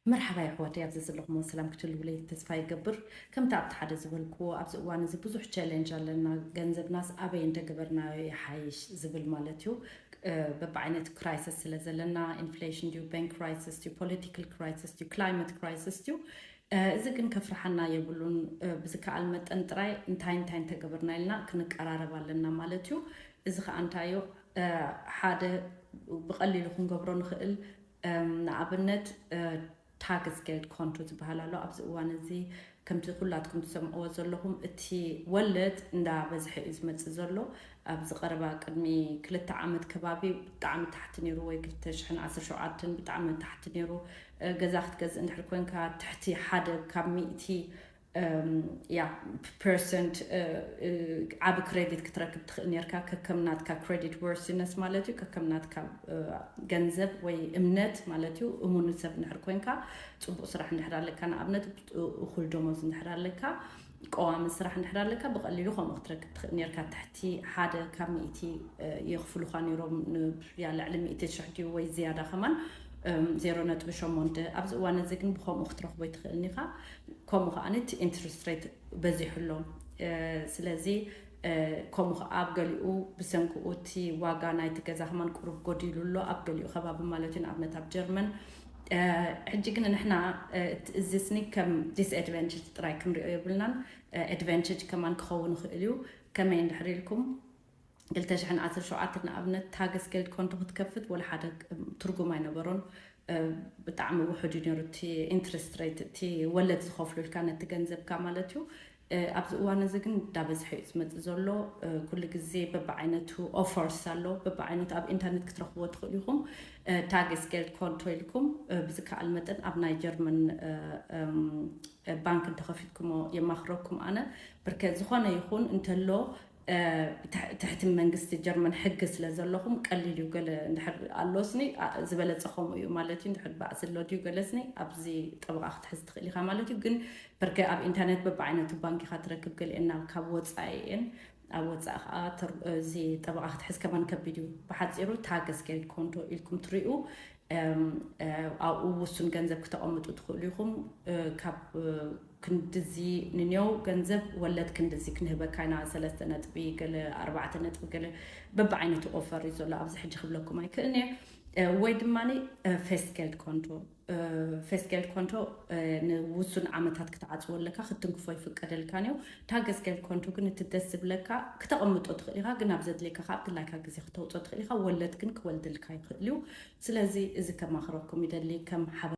መርሓባ የሕዋተይ፣ ኣብዚ ዘለኹም ሰላም ክትህልውለይ ተስፋ ይገብር። ከምቲ ኣብቲ ሓደ ዝበልክዎ፣ ኣብዚ እዋን እዚ ብዙሕ ቻሌንጅ ኣለና። ገንዘብናስ ኣበይ እንተገበርናዮ ይሓይሽ ዝብል ማለት እዩ። በብዓይነት ክራይሲስ ስለ ዘለና፣ ኢንፍሌሽን ድዩ፣ ባንክ ክራይሲስ ድዩ፣ ፖለቲካል ክራይሲስ ድዩ፣ ክላይመት ክራይሲስ ድዩ፣ እዚ ግን ከፍርሓና የብሉን። ብዝከኣል መጠን ጥራይ እንታይ እንታይ እንተገበርና ኢልና ክንቀራረብ ኣለና ማለት እዩ። እዚ ከዓ እንታዮ፣ ሓደ ብቐሊሉ ክንገብሮ ንኽእል፣ ንኣብነት ታግስ ጌልድ ኮንቶ ዝበሃል ኣሎ። ኣብዚ እዋን እዚ ከምቲ ኩላትኩም ትሰምዕዎ ዘለኹም፣ እቲ ወለድ እንዳበዝሐ እዩ ዝመፅእ ዘሎ። ኣብዚ ቀረባ ቅድሚ ክልተ ዓመት ከባቢ ብጣዕሚ ታሕቲ ነይሩ፣ ወይ ክልተ ሽሕን ዓሰርተ ሸውዓተን ብጣዕሚ ታሕቲ ነይሩ። ገዛ ክትገዝእ እንድሕር ኮንካ ትሕቲ ሓደ ካብ ሚእቲ ያ ፐርሰንት ዓቢ ክሬዲት ክትረክብ ትኽእል ነርካ። ከከም ናትካ ክሬዲት ወርሲነስ ማለት እዩ፣ ከከም ናትካ ገንዘብ ወይ እምነት ማለት እዩ። እሙን ሰብ እንድሕር ኮንካ፣ ፅቡቅ ስራሕ እንድሕር ኣለካ፣ ንኣብነት እኹል ደሞዝ እንድሕር ኣለካ፣ ቀዋሚ ስራሕ እንድሕር ኣለካ፣ ብቐሊሉ ከምኡ ክትረክብ ትኽእል ነርካ። ትሕቲ ሓደ ካብ ሚእቲ የኽፍሉኻ ነይሮም፣ ያ ልዕሊ ሚእቲ ሽሕ ድዩ ወይ ዝያዳ ከማን ዜሮ ነጥቢ ሸሞንተ። ኣብዚ እዋን እዚ ግን ብከምኡ ክትረኽቦ ይትኽእል ኢኻ። ከምኡ ከዓኒ እቲ ኢንትረስት ሬት በዚሑ ኣሎ። ስለዚ ከምኡ ከዓ ኣብ ገሊኡ ብሰንክኡ እቲ ዋጋ ናይቲ ገዛ ከማን ቁሩብ ጎዲሉ ኣሎ፣ ኣብ ገሊኡ ከባቢ ማለት እዩ፣ ንኣብነት ኣብ ጀርመን። ሕጂ ግን ንሕና እዚ ስኒ ከም ዲስኣድቫንቴጅ ጥራይ ክንሪኦ የብልናን፣ ኣድቫንቴጅ ከማን ክኸውን ይኽእል እዩ። ከመይ እንድሕር ኢልኩም፣ ክልተ ሽሕን ዓሰርተ ሸውዓተን ንኣብነት ታግስ ጌልድ ኮንቶ ክትከፍት ወላ ሓደ ትርጉም ኣይነበሮን። ብጣዕሚ ውሑድ እዩ ነይሩ እቲ ኢንትረስት ሬት፣ እቲ ወለድ ዝኸፍሉልካ ነቲ ገንዘብካ ማለት እዩ። ኣብዚ እዋን እዚ ግን እንዳበዝሐ እዩ ዝመፅእ ዘሎ። ኩሉ ግዜ በብዓይነቱ ኦፈርስ ኣሎ፣ በብዓይነቱ ኣብ ኢንተርኔት ክትረኽብዎ ትኽእሉ ኢኹም። ታግስ ጌልድ ኮንቶ ኢልኩም ብዝከኣል መጠን ኣብ ናይ ጀርመን ባንክ እንተኸፊትኩሞ የማኽረኩም ኣነ። ብርከ ዝኾነ ይኹን እንተሎ ትሕቲ መንግስቲ ጀርመን ሕጊ ስለ ዘለኹም ቀሊል እዩ። ገለ እንድሕር ኣሎስኒ ዝበለፀ ከምኡ እዩ ማለት እዩ። እንድሕር ባእሲ ኣሎ ድዩ ገለስኒ ኣብዚ ጠበቃ ክትሕዝ ትኽእል ኢኻ ማለት እዩ። ግን ብርከ ኣብ ኢንተርኔት በብዓይነቱ ባንክ ኢኻ ትረክብ። ገሊአን ናብ ካብ ወፃኢ እየን። ኣብ ወፃኢ ከዓ እዚ ጠበቃ ክትሕዝ ከማን ከቢድ እዩ። ብሓፂሩ ታገስ ጌልድ ኮንቶ ኢልኩም ትሪኡ ኣብኡ ውሱን ገንዘብ ክተቐምጡ ትኽእሉ ኢኹም። ካብ ክንድዚ ንኔው ገንዘብ ወለድ ክንድዚ ክንህበካ ኢና፣ ሰለስተ ነጥቢ ገለ፣ ኣርባዕተ ነጥቢ ገለ፣ በብዓይነቱ ኦፈር እዩ ዘሎ። ኣብዚ ሕጂ ክብለኩም ኣይክእልን እየ። ወይ ድማ ፌስት ጌልድ ኮንቶ፣ ፌስት ጌልድ ኮንቶ ንውሱን ዓመታት ክትዓፅዎ ኣለካ፣ ክትንክፎ ይፍቀደልካ እዩ። ታገስ ጌልድ ኮንቶ ግን እቲ ደስ ዝብለካ ክተቐምጦ ትኽእል ኢኻ፣ ግን ኣብ ዘድልየካ ካብ ድላይካ ግዜ ክተውፅኦ ትኽእል ኢኻ። ወለድ ግን ክወልድልካ ይኽእል እዩ። ስለዚ እዚ ከማኽረኩም ይደሊ ከም ሓበሬታ።